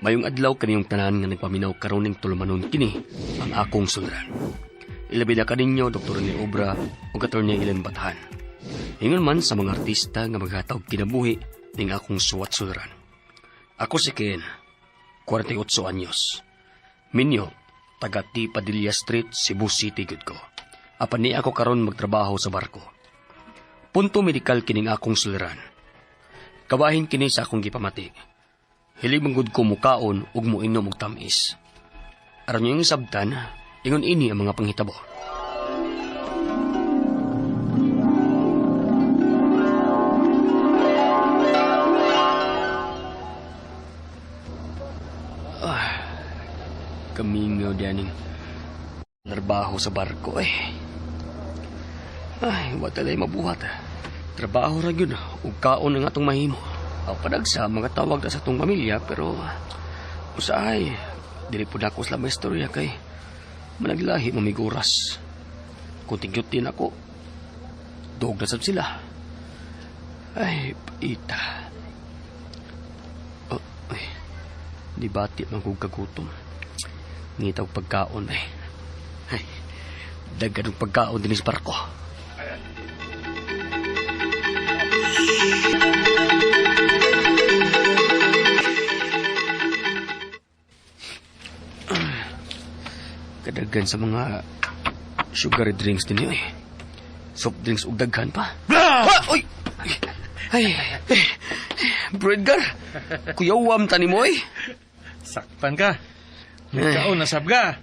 Mayong adlaw kaniyong tanan nga nagpaminaw karon ning tulumanon kini ang akong sulran. Ilabi na kaninyo Dr. Rene Obra ug Attorney Ellen Bathan. Ingon man sa mga artista nga maghatag kinabuhi ning akong suwat sulran. Ako si Ken, 48 anyos. Minyo, taga T. Padilla Street, Cebu City gud ko. Apan ni ako karon magtrabaho sa barko. Punto medikal kining akong suliran. Kabahin kini sa akong gipamati. Hilig man gud ko mukaon ug muinom og tamis. Aron yung sabtan, ingon ini ang mga panghitabo. Kamingaw dianing trabaho sa barko eh. Ay, watalay mabuhat. Trabaho ra gyud ug kaon ang atong mahimo. Aw padagsa mga tawag na sa atong pamilya pero usahay dili pud ako sila maistorya kay managlahi mamiguras. Kung tigyutin ako, duog na sab sila. Ay, paita. Oh, ay, di bati man kong kagutom. Ngita og pagkaon ay. Ay, daghan og pagkaon dinhi sa barko. Kadaghan sa mga sugary drinks din eh. Soft drinks ug daghan pa. Ah! Uy! Ay, ay, Bro Edgar, kuyawam tani mo eh. Sakpan ka. Nagkaon na sab ka.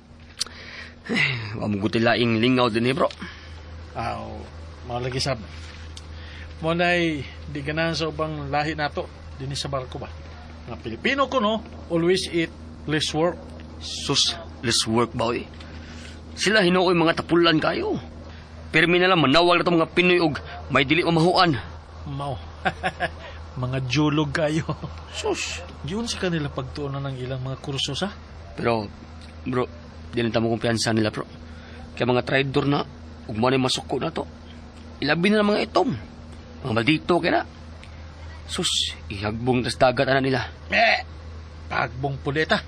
Wa mo guti laing lingaw din eh, bro. Aw, mao lagi sab. Mo nay di ganahan sa ubang lahi nato dinhi sa barko ba. Nga Pilipino ko no, always eat less work. Sus, less work ba eh. Sila hinuoy mga tapulan kayo. Pirmi na lang manawag na itong mga Pinoy og may dili mamahuan. Mao. Mga julog kayo. Sus. Yun sa kanila pagtuonan ng ilang mga kurso sa. Pero, bro, di lang tamo kumpiyansa nila, bro. Kaya mga traidor na, ug mo na masuko na to. Ilabi na lang mga itom. Mga maldito kaya na. Sus, ihagbong tas dagat ana nila. Eh, pagbong puleta.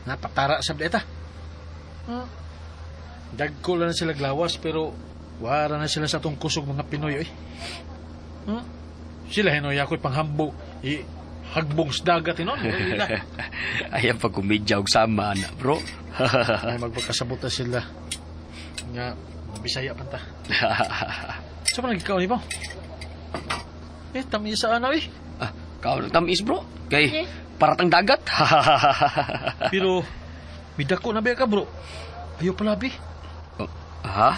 Napatara sa bleta. Dagko lang na sila glawas pero wara na sila sa atong kusog mga Pinoy oy. Sila hinoy ako'y panghambo i hagbong sa dagat hinon. Ay, ang pagkomedya og sama na, bro. Ay magpagkasabot na sila nga Bisaya pa ta. Sa man nagkaon ni mo? Eh, tamis sa ano eh. Ah, kaon ng tamis, bro. Kay, paratang dagat. Pero, midako na ba ka, bro? Ayaw palabi. Oh, ha?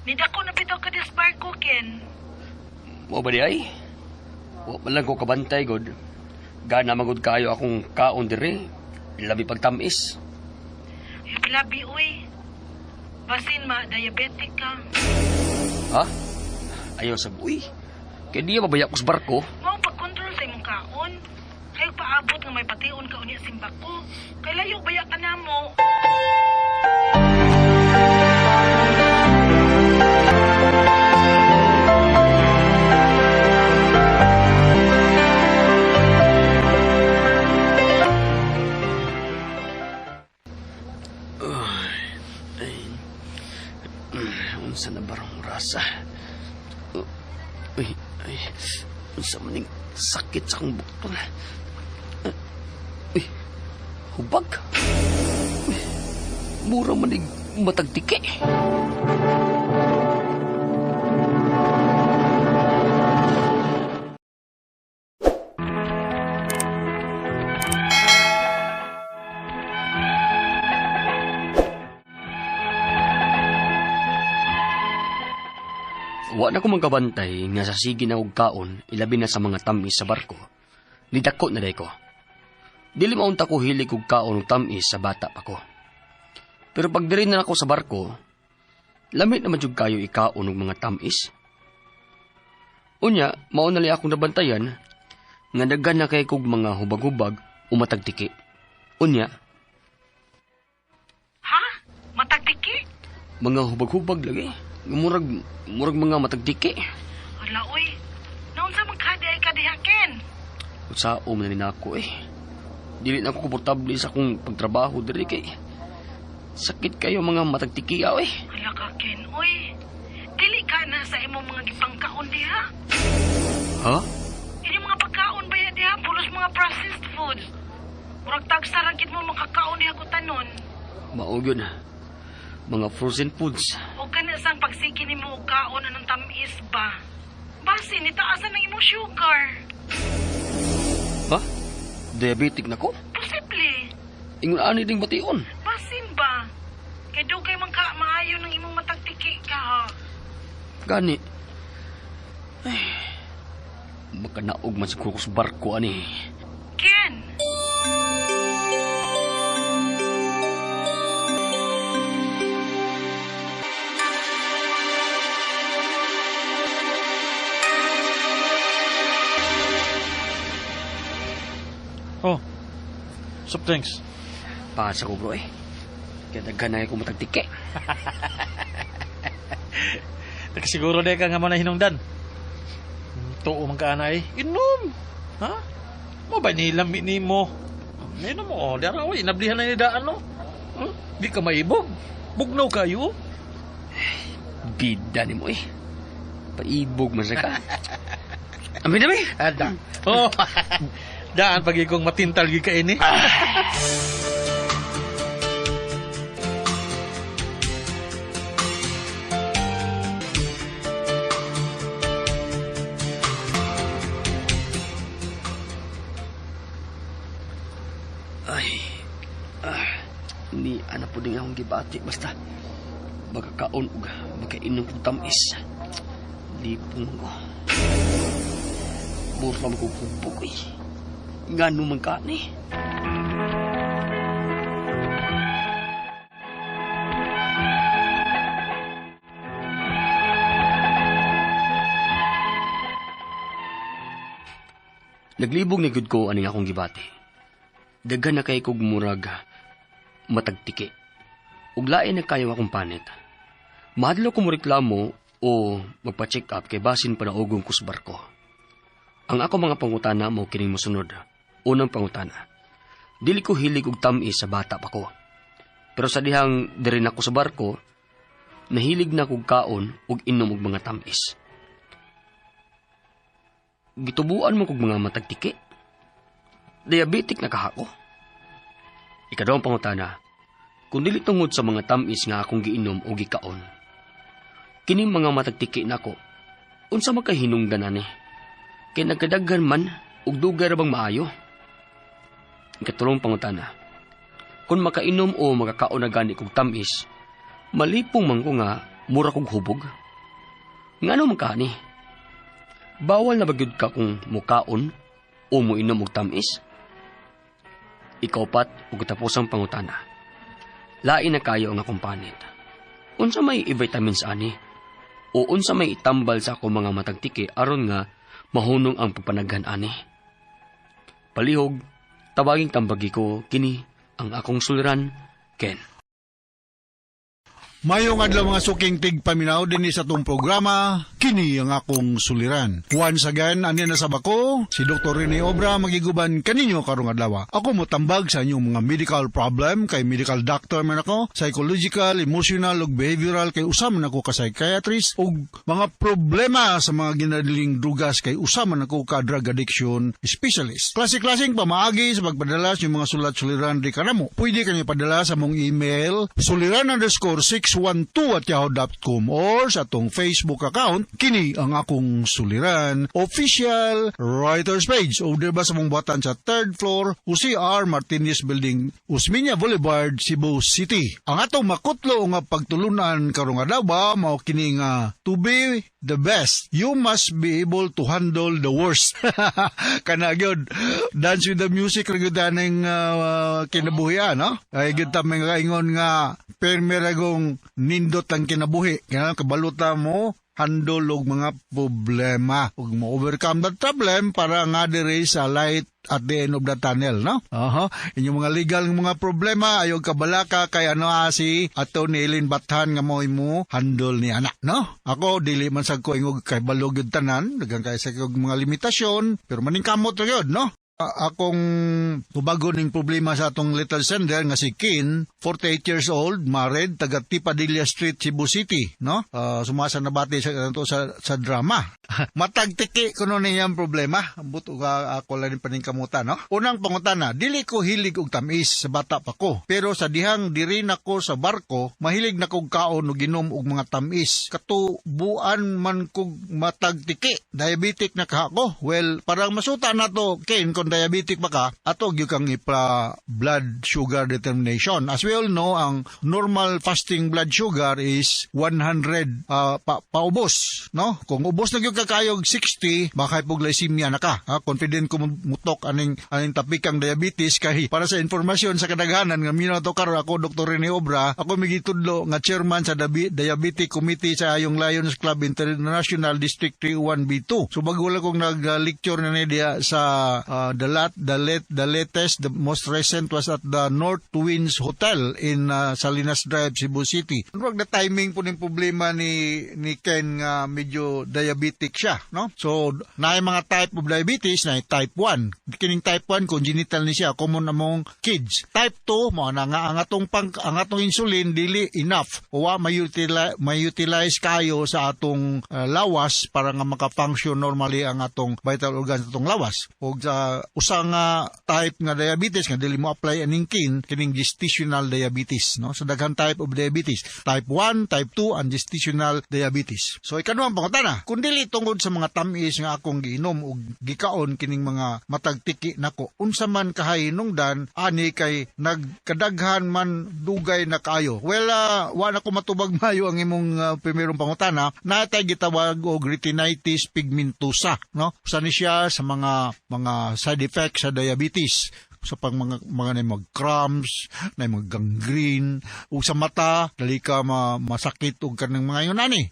Nidako na bitaw ka dis barko, Ken. Mo ba di ay? Wa man lang ko kabantay, god. Gana magod kayo akong kaon diri. Labi pagtamis. Labi, uy. Basin ma, diabetic ka. Ha? Ayaw sa uy. Kaya di mabaya ko sa barko. Mao pag-control sa imong kaon. Kay paabot nga may pation ka unya simbako. Kay layo baya ka namo. Unsa na barong rasa? Uy, ay, unsa man ning sakit sa akong bukton. Uy, hubag. Uy, mura man ning matagtiki. Wa na ko magkabantay nga sa sige na og kaon, ilabi na sa mga tamis sa barko. Nidako na day ko. Dili maunta ko hilig og kaon og tamis sa bata pa ko. Pero pag diri na ako sa barko, lamit naman jud kayo ikaon og mga tamis. Unya, mao na li akong nabantayan nga daghan na kay kog mga hubag-hubag o matagtiki. Unya, Mga hubag-hubag lagi. Murag, murag mga matagtiki. Hala, oy. Naunsa man ka di ay ka diha, Ken? Unsaon man ni nako eh. Dili na ako komportable sa akong pagtrabaho diri kay sakit kayo mga matagtiki eh. Hala ka, Ken, oy. Dili ka na sa imong mga gipangkaon diha. Ha? Inyong mga pagkaon ba ya diha? Pulos mga processed foods. Murag tagsa ra gid mo makakaon diha kutanon. Mao gyud. Mga frozen foods. O kana sang pagsige nimo og kaon anang tamis ba? Basi ni taasan ang imong sugar. Ha? Diabetic na ko? Posible. Ingon ani ding bation. Basin ba? Kay dugay man ka maayo ng imong matagtiki ka ha. Gani. Ay, makanaog man siguro ko sa barko ani. Ken! Oh, soft drinks. Pasa ko bro eh. Kaya daghan na ko matagtiki. Nakasiguro di ka nga mo na hinungdan. Tuo man ka na eh. Inom! Ha? Mo ba nilami ni mo? Inom mo, oh. Dara, oy, inablihan na ni daan, no? Di ka maibog. Bugnaw kayo. Bida ni mo eh. Paibog man sa ka. Amin na Ada. Oh. Daan pag ikong matintal gi ka ini. Ay, ni ana po din akong gibati basta magkakaon og makainom kog tamis. Lipong ko. Burla mo kog hubog eh. Ngano man ka ni? Naglibog ni gud ko aning akong gibati. Daghan na kay kog murag matagtiki. Ug lain na kayo akong panit. Mahadlok ko mo reklamo o magpa-check up kay basin panaugong ko sa barko. Ang ako mga pangutana mo kining mosunod. Unang pangutana. Dili ko hilig og tam-is sa bata pa ko. Pero sa dihang diri na ko sa barko, nahilig na kog kaon ug inom og mga tam-is. Gitubuan mo kog mga matagtiki. Diabetic na kahako. Ikaduhang pangutana, kung dili tungod sa mga tam-is nga akong giinom o gikaon, kining mga matagtiki nako, unsa makahinungdan ani? Kay nagkadaghan man ug dugay ra bang maayo? Ikatulong pangutana, kung makainom o makakaon na gani kog tam-is, malipong man ko nga mura kog hubog. Ngano man ka ani? Bawal na ba gyud ka kung mukaon o muinom og tam-is? Ikaupat ug katapusang pangutana. Lain na kayo ang akong panit. Unsa may i-vitamins ani? O unsa may itambal sa akong mga matagtiki aron nga mahunong ang pagpanaghan ani? Palihog, tawaging tambagi ko kini ang akong suliran, Ken. Mayong adlaw mga suking tigpaminaw dinhi sa atong programa, kini ang akong suliran. Once again, aniya na sa bako, si Dr. Rene Obra magiguban kaninyo karong adlaw. Ako motambag sa inyong mga medical problem kay medical doctor man ako, psychological, emotional ug behavioral kay usa man ako ka psychiatrist ug mga problema sa mga ginadiling drugas kay usa man ako ka drug addiction specialist. Klase-klaseng pamaagi sa pagpadala sa inyong mga sulat suliran di kanamo. Pwede kanyo padala sa mong email suliran_612@yahoo.com or sa atong Facebook account kini ang akong suliran official writers page o diba sa mong buhatan sa third floor UCR Martinez Building, Osmeña Boulevard, Cebu City. Ang atong makutlo nga pagtulunan karong adlaw mao kini nga to be the best, you must be able to handle the worst. Kana gyud, dance with the music ra gyud aning kinabuhian, no? Ay gyud ta may ingon nga permi ra gong nindot ang kinabuhi. Kaya kabaluta mo handle og mga problema ug mo overcome that problem para nga diri sa light at the end of the tunnel, no? Aha. Inyong mga legal nga mga problema, ayaw kabalaka kay ano si Attorney Eileen Bathan nga mo mo handle ni anak, no? Ako dili man sad ko ingog kay balog yun tanan, daghang kay sa kog mga limitasyon, pero maningkamot ra gyud, no? Akong tubagon ning problema sa atong little sender nga si Kin, 48 years old, married, taga Tipadilla Street, Cebu City, no? Sumasa nabati sa nato sa drama. Matag tiki kuno niyang problema. Ambot og ako lang ning paningkamutan, no? Unang pangutana, dili ko hilig og tamis sa bata pa ko. Pero sa dihang diri nako sa barko, mahilig na kog kaon og ginom og mga tamis. Katubuan man kog matag tiki. Diabetic na ka ako. Well, parang masuta na to, Ken, kung diabetic ba ka, ato gyud kang ipa blood sugar determination. As we all know, ang normal fasting blood sugar is 100 paubos, no? Kung ubos na gyud ka kayog 60, baka hypoglycemia na ka. Ha? Confident ko mutok aning tapikang diabetes kay para sa informasyon sa kadaghanan nga minaw to karon, ako, Dr. Rene Obra, ako migitudlo nga chairman sa Diabetic Committee sa Ayong Lions Club International District 31B2. So bago lang kong nag-lecture na ni diya sa the lat the late the latest, the most recent was at the North Twins Hotel in Salinas Drive, Cebu City. Wag na timing po ning problema ni Ken nga medyo diabetic siya, no? So naay mga type of diabetes na type 1. Kining type 1, congenital ni siya, common among kids. Type 2 mo na nga ang atong insulin dili enough o wa ma-utilize kayo sa atong lawas para nga maka-function normally ang atong vital organs sa atong lawas. Og sa usa nga type nga diabetes nga dili mo apply aning kin, kining gestational diabetes, no? So daghan type of diabetes, type 1, type 2 and gestational diabetes. So ikaduhang pangutana, kung dili tungod sa mga tamis nga akong giinom og gikaon kining mga matag tiki nako, unsa man kahahinungdan ani kay nagkadaghan man dugay na kaayo? Well, wa na ko matubag mayo ang imong primerong pangutana. Natay gitawag og retinitis pigmentosa, no? Usa ni siya sa mga side effects sa diabetes, sa pang mga na mag cramps, na mag gangrene, ug sa mata dali ka masakit og kanang mga yun ani.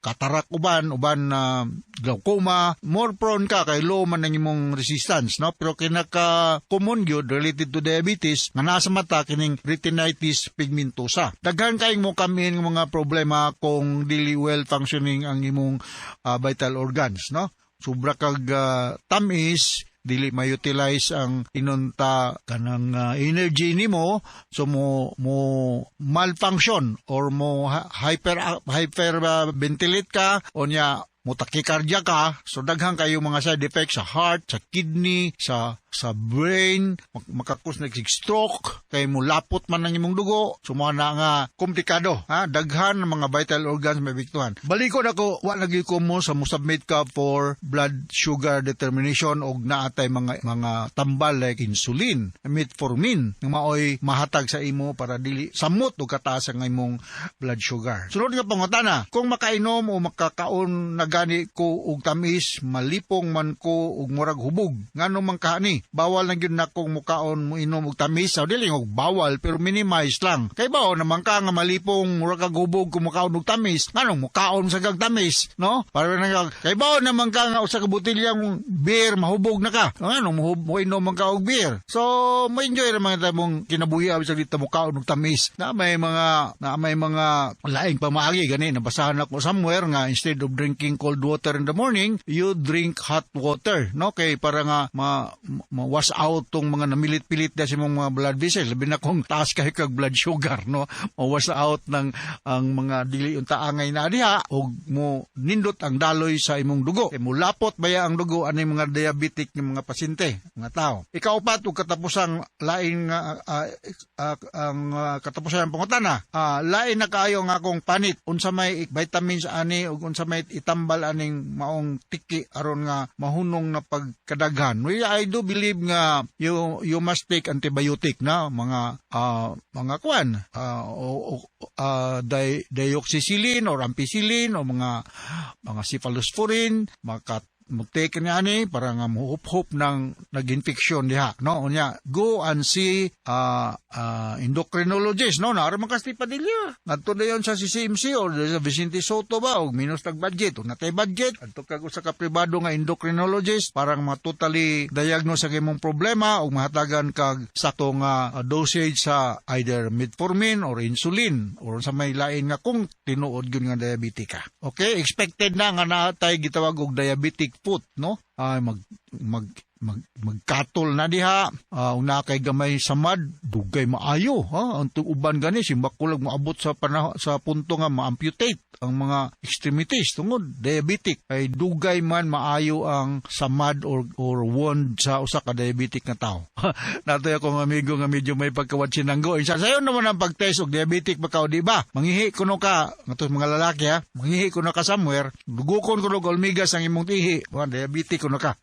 Katarak uban na glaucoma, more prone ka kay low man ang imong resistance, no? Pero kinaka common gyud related to diabetes nga nasa mata kining retinitis pigmentosa. Daghan kayong mo kamin ng mga problema kung dili well functioning ang imong vital organs, no? Sobra kag tamis, dili ma-utilize ang inunta kanang energy nimo, so mo malfunction or mo hyper ventilate ka o nya mo tachycardia ka. So daghan kayo mga side effects sa heart, sa kidney, sa brain, maka-cause na stroke kay mo lapot man ang imong dugo. So mo na nga komplikado, ha? Daghan ng mga vital organs may epektuhan. Balikon ako, wa lagi ko mo sa mo-submit ka for blood sugar determination og naatay mga tambal like insulin, metformin nga maoy mahatag sa imo para dili samot og kataas ang imong blood sugar. Sunod nga pangutana, kung makainom o makakaon na gani ko og tamis, malipong man ko og murag hubog. Ngano man kaani? Bawal na gyud nakong mukaon, mo inom og tamis? O dili og bawal, pero minimize lang. Kay bao naman ka nga malipong murag kag hubog kung mukaon og tamis, nganong mukaon sa kag tamis, no? Para na kay bao naman ka nga usa ka botelyang beer mahubog na ka. Nganong mo inom man ka og beer? So mo enjoy ra mga mong kinabuhi sa dito mukaon og tamis. Na may mga laing pamaagi gani nabasahan ako somewhere nga instead of drinking cold water in the morning, you drink hot water, no? Kay para nga ma wash out tong mga namilit-pilit na sa imong mga blood vessel, labi na kung taas kay kag blood sugar, no? Ma-wash out ng ang mga dili unta angay na diha og mo nindot ang daloy sa imong dugo. Kay mo lapot baya ang dugo ani mga diabetic nga mga pasyente, mga tao. Ikaupat ug katapusang lain nga ang katapusan ng pangutana, lain na kaayo nga akong panit, unsa may vitamins ani ug unsa may itambal aning maong tiki aron nga mahunong na pagkadaghan? Well, I do believe nga you must take antibiotic na mga kwan o dioxycillin or ampicillin o mga cephalosporin maka Mo-take niya ani para nga mo-hup-hup ng nag-infection diha, no? Unya, go and see endocrinologist, no? Naara man ka sa Padilla. Ngadto na yon sa CCMC or sa Vicente Soto ba, og minus tag budget. Og natay budget, adto kag usa ka pribado nga endocrinologist parang ma-totally diagnose ang imong problema og mahatagan kag sakto nga dosage sa either metformin or insulin or sa may lain nga kung tinuod gyud nga diabetic ka. Okay, expected na nga naa tay gitawag og diabetic foot, no? Ay magkatol na diha, una kay gamay samad, dugay maayo, ha? Ang uban gani simbakulag moabot sa panahon, sa punto nga ma-amputate ang mga extremities tungod diabetic. Ay dugay man maayo ang samad or wound sa usa ka diabetic nga tawo. Natoy akong amigo nga medyo may pagkawatsinanggo. Insa sayon naman ang pagtest og diabetic ba ka o di ba? Mangihi kuno ka ngadto mga lalaki, ha? Mangihi kuno ka somewhere, dugukon kuno og olmigas ang imong tihi. Wa diabetic kuno ka.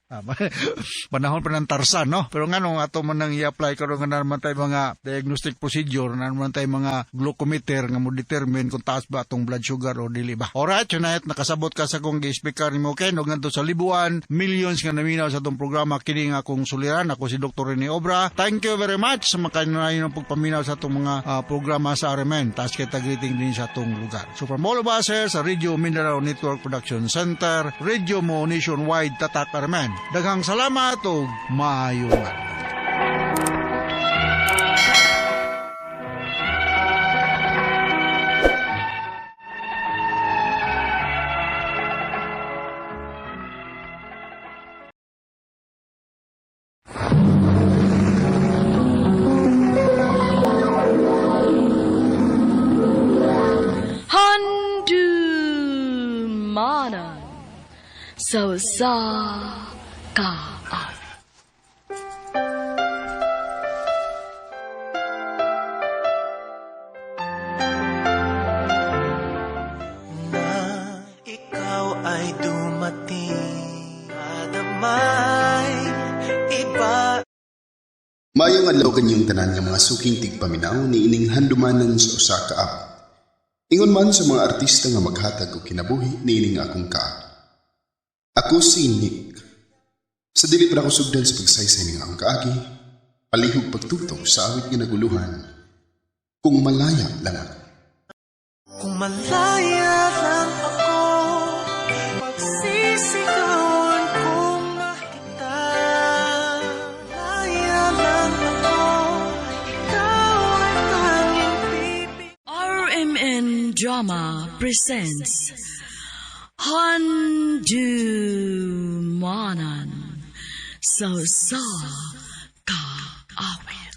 Panahon pa ng Tarsan, no? Pero nga nung ato man nang i-apply karon nga naman tayo mga diagnostic procedure, na naman tayo mga glucometer nga mo determine kung taas ba atong blood sugar o dili ba. Alright, tonight nakasabot ka sa kong gi-speaker nimo Ken og ngadto sa Libuan, millions nga naminaw sa atong programa kini nga akong suliran. Ako si Dr. Rene Obra. Thank you very much sa makainunayon ng pagpaminaw sa atong mga programa sa RMN. Taas kita greeting din sa atong lugar. So from all of us here sa Radio Mindanao Network Production Center, Radio Mo Nationwide, Tatak RMN. Daghang salamat ug maayong adlaw. Handumanan sa usa ka awit. Na ikaw ay dumating, madamay iba. Maayong adlaw kanyong tanan nga mga suking tigpaminaw ni ining handumanan sa usa ka awit. Ingon man sa mga artista nga maghatag og kinabuhi niining akong kaawit. Ako si Nick. Sa dili pa nako sugdan sa pagsaysay ning akong kaagi, palihog pagtugtog sa awit nga naguluhan, Kung Malaya Lang Ako. Kung malaya lang ako, pagsisigawan kong makita. Malaya lang ako, ikaw ay tanging bibig. RMN Drama presents Handumanan sa usa ka awit.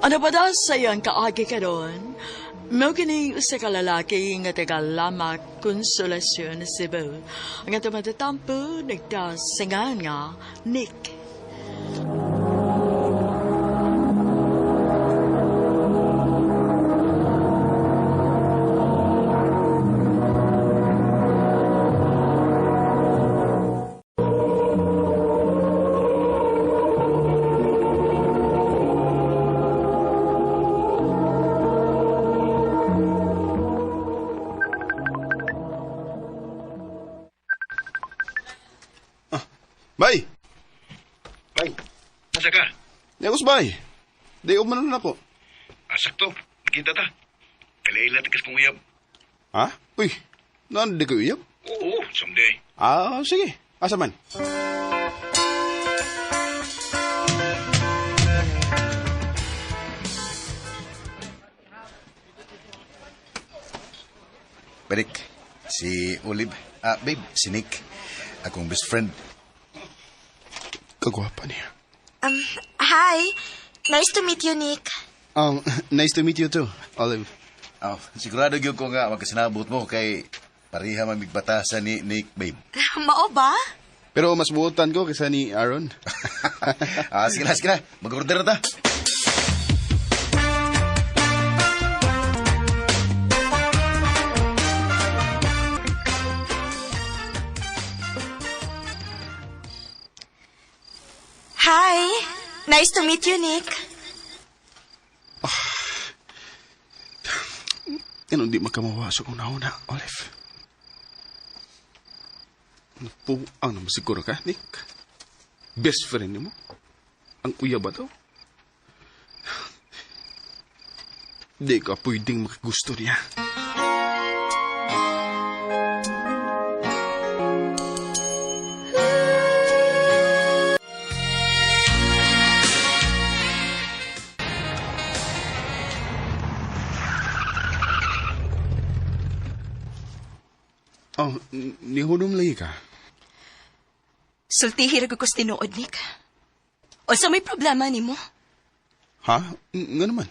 Ano ba daw sa iyang kaagi karon? Mao kini usa ka lalaki nga taga Lamak, Consolacion, Cebu. Ang atong matatampo nagtasingan nga Nick. Bay! Bay! Asa ka? Niagos, bay! Di umanon ako. Sakto. Kita ta. Kalaila tikas kong uyab. Ha? Uy, naan di ko uyab? Oo, someday. Ah, sige. Asa man? Berik, si Olive. Ah, babe, si Nick. Akong best friend. Kagwapa niya. Hi. Nice to meet you, Nick. Nice to meet you too, Olive. Oh, sigurado gyud ko nga magkasinabot mo kay pareha man migbatasan ni Nick, babe. Mao ba? Pero mas buotan ko kaysa ni Aaron. Ah, sige na, sige na. Mag-order na ta. Hi. Nice to meet you, Nick. Ganun di makamawa sa kong nauna, Olive. Napuang naman siguro ka, Nick. Best friend mo? Ang uya ba to? Di ka pwedeng makagusto niya. Oh, nihunong lagi ka. Sultihi ra ko tinuod, Nick. O sa may problema nimo? Ha? Nga naman.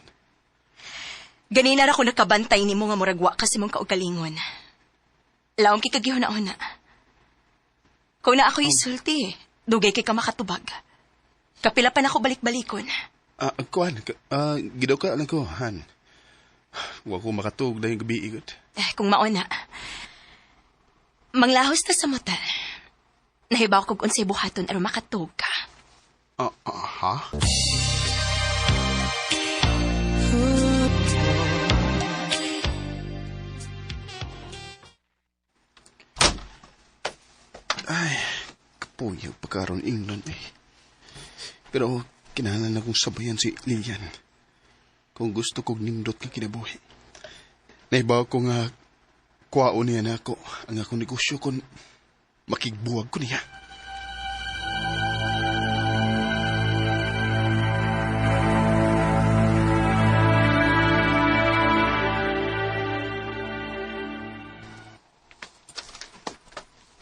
Ganina ra ko nakabantay nimo nga murag wa kasi mong kaugalingon. Laom kay kagihuna-una. Kung na ako isulti, dugay kay ka makatubag. Kapila pa na ako balik-balikon. Kuan, gidaw ka lang ko, Han. Wa ko makatug dahil gabi igot. Eh, kung mauna. Manglahos ta sa motel. Nahibaw kog unsay buhaton aron makatug ka. Ha? Ay, kapuyag pa karon ingnon eh. Pero kinahanglan akong sabayan si Lilian. Kung gusto kog nindot nga kinabuhi. Nahibaw ko nga kuwaon niya na ako ang akong negosyo kung makigbuwag ko niya.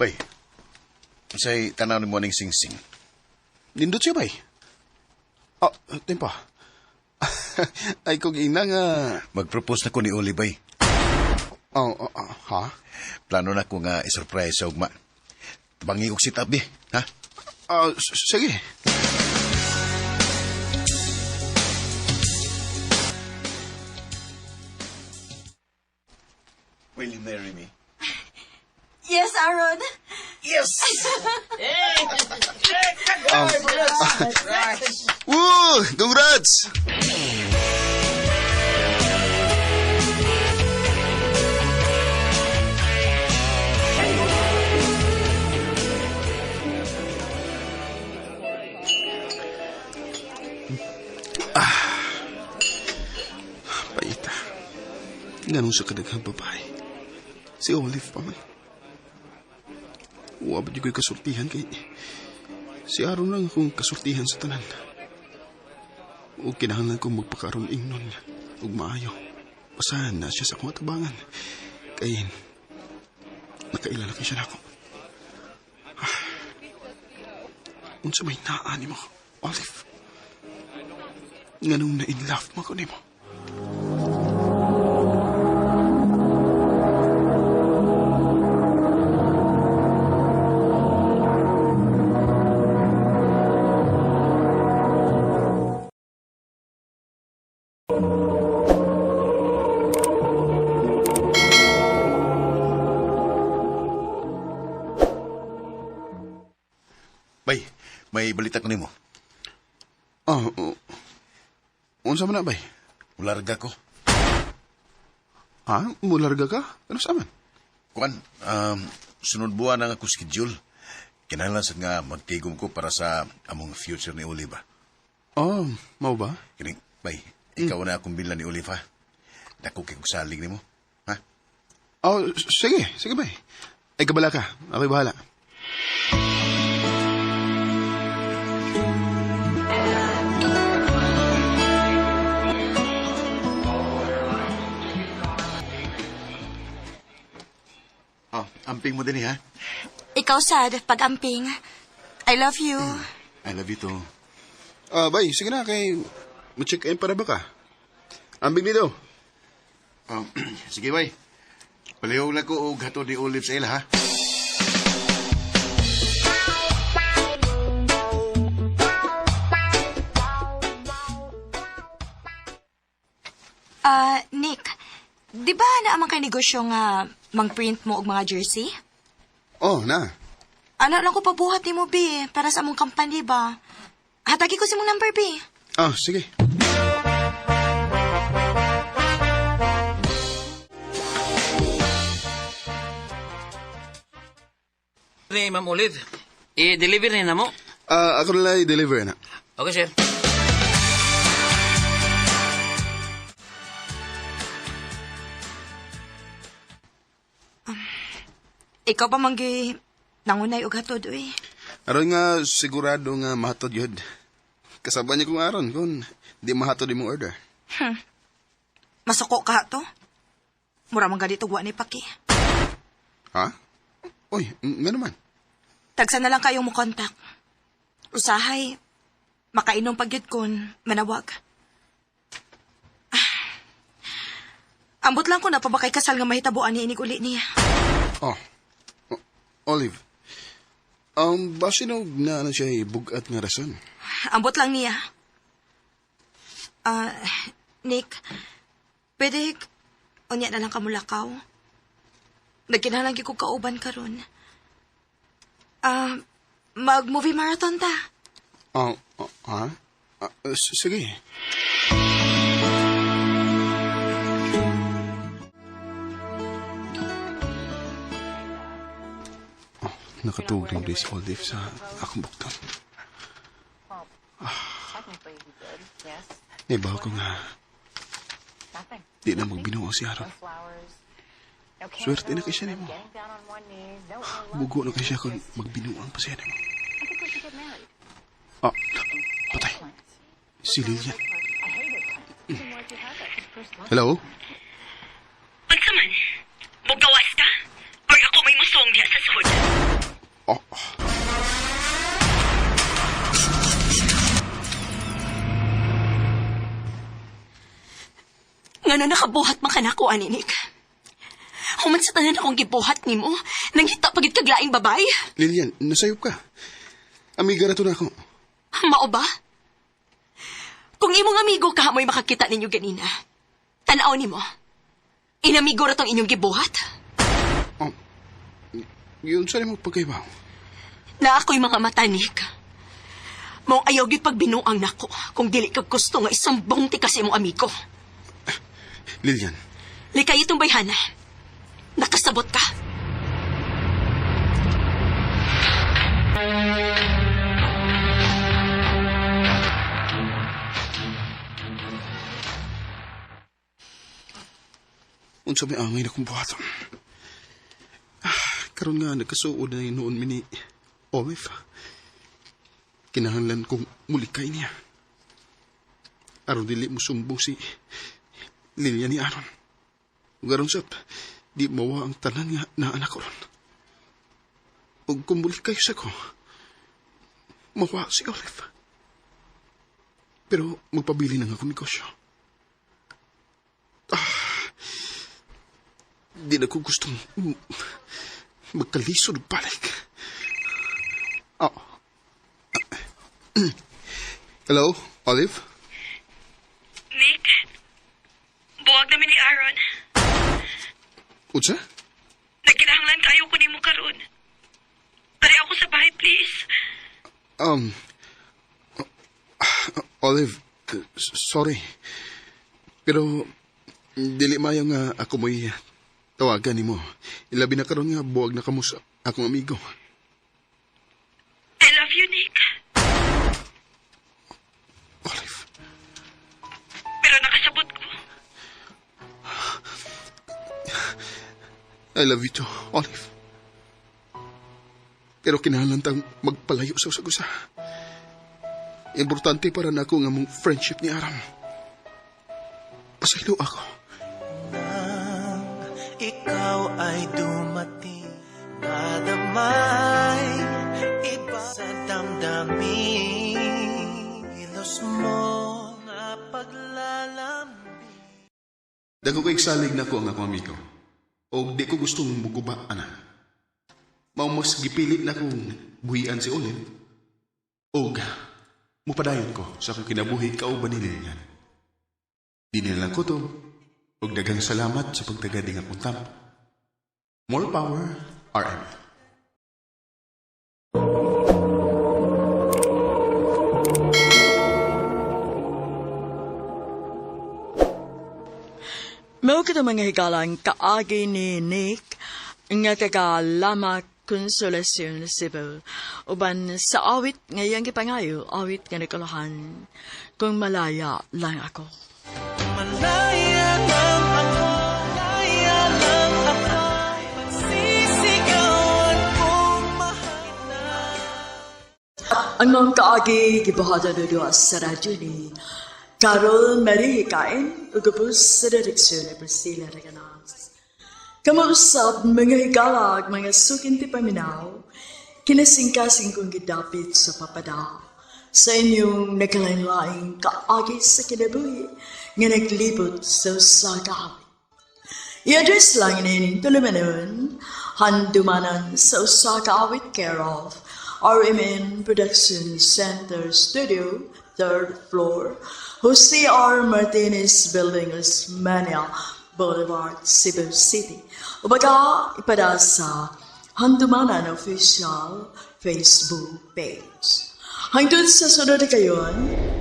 Bay, unsay tanaw nimo ning singsing? Nindot siya, bay. Ah, tempa. Ay, kung ina nga... Mag-propose na ko ni Oli, bay. Oh, ha? Plano na ko nga i-surprise sa ugma. Tabangi og sit up, di, ha? Sige. Will you marry me? Yes, Aaron. Yes! Woo! Congrats! Paita. Ganun sa kadaghang babae. Si Olive pa man. Wa ba di ko'y kasultihan kay... Si Aaron lang akong kasultihan sa tanan. O kinahanglan kong magpakaroon ingnon ug maayo. Basahan na siya sa akong atabangan. Kay nakaila na kay siya nako. Unsa may naa nimo, Olive? Nganong na-in love mo ko nimo? Bay, may balita ko nimo. Oh, unsa man na, bay? Mularga ko. Ha? Mularga ka? Ano sa man? Kuan, sunod buwan ang ako schedule. Kinahanglan sad nga magtigom ko para sa among future ni Olive. Oh, mao ba? Kining, bay, ikaw na akong bilan ni Olive, ha? Dako kay kog salig nimo, ha? Oh, sige, sige bay. Ay, kabala ka. Ako'y bahala. Oh, amping mo din, ha? Ikaw, sad, pag-amping. I love you. I love you too. Bay, sige na, kay ma-check-in para ba ka? Ambing dito. Oh, sige, bay. Palihog na ko og hatod ni Olive sa ila, ha? Nick, di ba naamang kay negosyo nga mang-print mo og mga jersey? Oh, na. Ano lang ko pabuhat ni mo, B, para sa among company ba? Hatagi ko si mong number, B. Oh, sige. Ni Ma'am Olive. I-deliver ni na mo. Ah, ako na lang i-deliver na. Okay, sir. Ikaw pa manggi nangunay og hatod uy. Aron nga sigurado nga mahatod yun. Kasaba niya kung aron kung di mahatod imong order. Masuko ka to. Mura man ganito wa ni paki. Ha? Uy, nga naman. Tagsa na lang kayong mo kontak. Usahay, makainom pagyud kon manawag. Ah. Ambot lang ko na pa ba kay kasal nga mahitabuan ni inig uli niya. Oh. Olive. Basin og na ano siya bugat nga rason. Ambot lang niya. Ah, Nick, pwede unya na lang kamulakaw. Nagkinahanglan gyud kog kauban karon. Ah, mag-movie marathon ta. Oh, oh, ha? Ah, sige. Oh, nakatuog lang si Olive sa akong bukton. Ibaw ko nga. Di na magbinuo si Aaron. Swerte na kay siya nimo. Bugo na kay siya kung magbinuang pa siya nimo. Ah, patay. Si Lilian. Hello? Unsa man? Mugawas ka? Or ako may musong diha sa sud? Oh. Ngano nakabuhat man ka nako, ani, Nick? Human sa tanan akong gibuhat nimo, nanghita pagid kag laing babay. Lilian, nasayop ka. Amiga ra to na ako. Mao ba? Kung imong amigo ka mo'y makakita ninyo ganina, tan-aw nimo. Inamigo ra tong inyong gibuhat. Oh, yun sa nimo pagkaibaw. Na ako'y mga mata, Nick. Mao ayaw gyud pagbinuang nako kung dili ka gusto nga isumbong ti kasi imong amigo. Lilian. Likay itong bayhana. Nakasabot ka. Unsa may angay na kong buhaton. Ah, karon nga nagkasuod na noon mi ni Olive. Kinahanglan kong mulikay niya. Aron dili mo sumbong si Lilian ni Aaron. Ug aron sab, di mawa ang tanan nga naanak ko ron. Ug kung mulikay sa ko, mawa si Olive. Pero magpabili na nga akong negosyo. Di na ko gustong magkalisod og balik. Oh. Hello, Olive? Nick, buwag namin ni Aaron. Unsa? Nagkinahanglan kayo ko nimo karon. Tari ako sa bahay, please. Olive, sorry. Pero, dili mayo nga ako mo'y tawagan nimo. Ilabi na karon nga buwag na kamo sa akong amigo. I love you, Nick. Olive. Pero nakasabot ko. I love you too, Olive. Pero kinahanglan tang magpalayo sa usag-usa. Importante para nako nga mong friendship ni Aram. Pasaylo ako. Nang ikaw ay dumating, nadamay iba sa damdamin. Kilos mo na paglalambing. Dako ko igsalig na ko ang akong amigo. O di ko gustong muguba, ana. Mao mas gipili na kong buhian si Olive. Og mupadayon ko sa akong kinabuhi kauban ni Lilian. Di nila lang ko to. Og daghang salamat sa pagtagad ng akong tamp. More power, RM. Mao kita mga higalang kaagi ni Nick nga taga Lamak Consolacion, Cebu. Uban sa awit nga iyang gipangayo, awit nga nakalahan, "Kung Malaya Lang Ako." Malaya lang ako, malaya lang ako. Pagsisigawan kong mahal kita. Ang mga kaagi gibuhatan duha sa radyo ni Carol Marie Kain ug sa direksyon ni Priscilla Reganas. Kamo usab, mga higalag, mga suking tigpaminaw, kinasingkasing kong gidapit sa papada sa inyong nagkalain-laing kaagi sa kinabuhi nga naglibot sa usa ka awit. I-address lang ining tulumanon, "Handumanan sa Usa ka Awit," care of RMN Production Center Studio, third floor, Jose R. Martinez Building, Osmeña Boulevard, Cebu City. O baka ipada sa Handumanan Official Facebook page. Hangtod sa sunod kayon,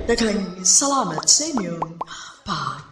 daghang salamat sa inyong pag